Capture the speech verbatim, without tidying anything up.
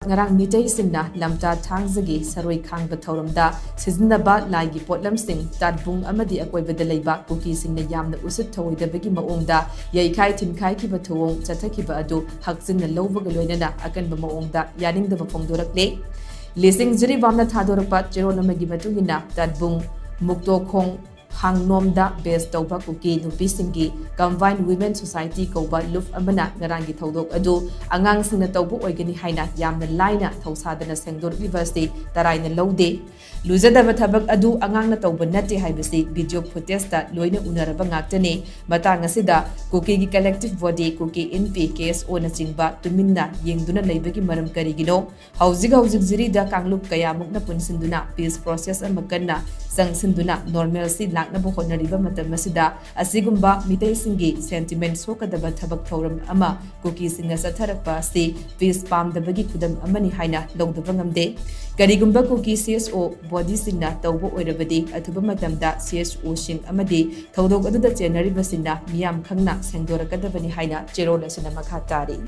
ꯉꯔꯥꯡ ꯃꯤꯇꯩꯁꯤꯡꯅ ꯂꯝꯇꯥ ꯊꯥꯡꯖꯒꯤ ꯁꯔꯣꯏ ꯈꯥꯡꯕ ꯊꯧꯔꯝꯗ ꯁꯤꯖꯤꯟꯅꯕ ꯂꯥꯏꯒꯤ ꯄꯣꯠꯂꯝꯁꯤꯡ, ꯇꯥꯠꯕꯨꯡ ꯑꯃꯗꯤ ꯑꯀꯣꯏꯕꯗ ꯂꯩꯕ ꯀꯨꯀꯤꯁꯤꯡꯅ ꯌꯥꯝꯅ ꯎꯁꯤꯠ ꯊꯧꯑꯣꯏꯗꯕꯒꯤ ꯃꯑꯣꯡꯗ ꯌꯩꯈꯥꯏ ꯊꯤꯟꯈꯥꯏꯈꯤꯕ ꯊꯧꯑꯣꯡ ꯆꯠꯊꯈꯤꯕ ꯑꯗꯨ ꯍꯛꯆꯤꯟꯅ ꯂꯧꯕꯒ ꯂꯣꯏꯅꯅ ꯑꯀꯟꯕ ꯃꯑꯣꯡꯗ ꯌꯥꯅꯤꯡꯗꯕ ꯐꯣꯡꯗꯣꯔꯛꯂꯦ꯫ ꯂꯤꯁꯤꯡ ꯖꯤꯔꯤꯕꯥꯝꯅ ꯊꯥꯗꯣꯔꯛꯄ ꯆꯦꯔꯣꯜ ꯑꯃꯒꯤ ꯃꯇꯨꯡ ꯏꯟꯅ, ꯇꯥꯠꯕꯨꯡ ꯃꯨꯛꯇꯣꯈꯣꯡ ꯍꯥꯡꯅꯣꯝꯗ ꯕꯦꯁ ꯇꯧꯕ ꯀꯨꯀꯤ ꯅꯨꯄꯤꯁꯤꯡꯒꯤ Combined Women Society ꯀꯧꯕ ꯂꯨꯞ ꯑꯃꯅ ꯉꯔꯥꯡꯒꯤ ꯊꯧꯗꯣꯛ ꯑꯗꯨ ꯑꯉꯥꯡꯁꯤꯡꯅ ꯇꯧꯕ ꯑꯣꯏꯒꯅꯤ ꯍꯥꯏꯅ ꯌꯥꯝꯅ ꯂꯥꯏꯅ ꯊꯧꯁꯥꯗꯅ ꯁꯦꯡꯗꯣꯔꯛꯂꯤꯕ ꯑꯁꯤ ꯇꯔꯥꯏꯅ ꯂꯧꯗꯦ꯫ ꯂꯨꯖꯗꯕ ꯊꯕꯛ ꯑꯗꯨ ꯑꯉꯥꯡꯅ ꯇꯧꯕ ꯅꯠꯇꯦ ꯍꯥꯏꯕꯁꯤ video footageꯇ ꯂꯣꯏꯅ ꯎꯅꯔꯕ ꯉꯥꯛꯇꯅꯤ꯫ ꯃꯇꯥꯡ ꯑꯁꯤꯗ ꯀꯨꯀꯤꯒꯤ collective body, ꯀꯨꯀꯤ ꯏꯟꯄꯤ, ꯀꯦ ꯑꯦꯁ ꯑꯣꯅꯆꯤꯡꯕ ꯇꯨꯃꯤꯟꯅ ꯌꯦꯡꯗꯨꯅ ꯂꯩꯕꯒꯤ ꯃꯔꯝ ꯀꯔꯤꯒꯤꯅꯣ? ꯍꯧꯖꯤꯛ ꯍꯧꯖꯤꯛ ꯖꯤꯔꯤꯗ ꯀꯥꯡꯂꯨꯞ ꯀꯌꯥꯃꯨꯛꯅ ꯄꯨꯟꯁꯤꯟꯗꯨꯅ peace process ꯑꯃ ꯀꯟꯅ ꯆꯪꯁꯤꯟꯗꯨꯅ normalcy ꯂꯥꯛꯅꯕ ꯍꯣꯠꯅꯔꯤꯕ ꯃꯇꯝ ꯑꯁꯤꯗ, ꯑꯁꯤꯒꯨꯝꯕ ꯃꯤꯇꯩꯁꯤꯡꯒꯤ sentiment ꯁꯣꯛꯀꯗꯕ ꯊꯕꯛ ꯊꯧꯔꯝ ꯑꯃ ꯀꯨꯀꯤꯁꯤꯡꯅ ꯆꯠꯊꯔꯛꯄ ꯑꯁꯤ peace ꯄꯥꯝꯗꯕꯒꯤ ꯈꯨꯗꯝ ꯑꯃꯅꯤ ꯍꯥꯏꯅ ꯂꯧꯗꯕ ꯉꯝꯗꯦ꯫ ꯀꯔꯤꯒꯨꯝꯕ ꯀꯨꯀꯤ ꯁꯤ ꯑꯦꯁ ꯑꯣ bodyꯁꯤꯡꯅ ꯇꯧꯕ ꯑꯣꯏꯔꯕꯗꯤ, ꯑꯊꯨꯕ ꯃꯇꯝꯗ ꯁꯤ ꯑꯦꯁ ꯑꯣꯁꯤꯡ ꯑꯃꯗꯤ ꯊꯧꯗꯣꯛ ꯑꯗꯨꯗ ꯆꯦꯟꯅꯔꯤꯕꯁꯤꯡꯅ ꯃꯤꯌꯥꯝ ꯈꯪꯅ ꯁꯦꯡꯗꯣꯔꯛꯀꯗꯕꯅꯤ ꯍꯥꯏꯅ ꯆꯦꯔꯣꯜ ꯑꯁꯤꯅ ꯃꯈꯥ ꯇꯥꯔꯤ꯫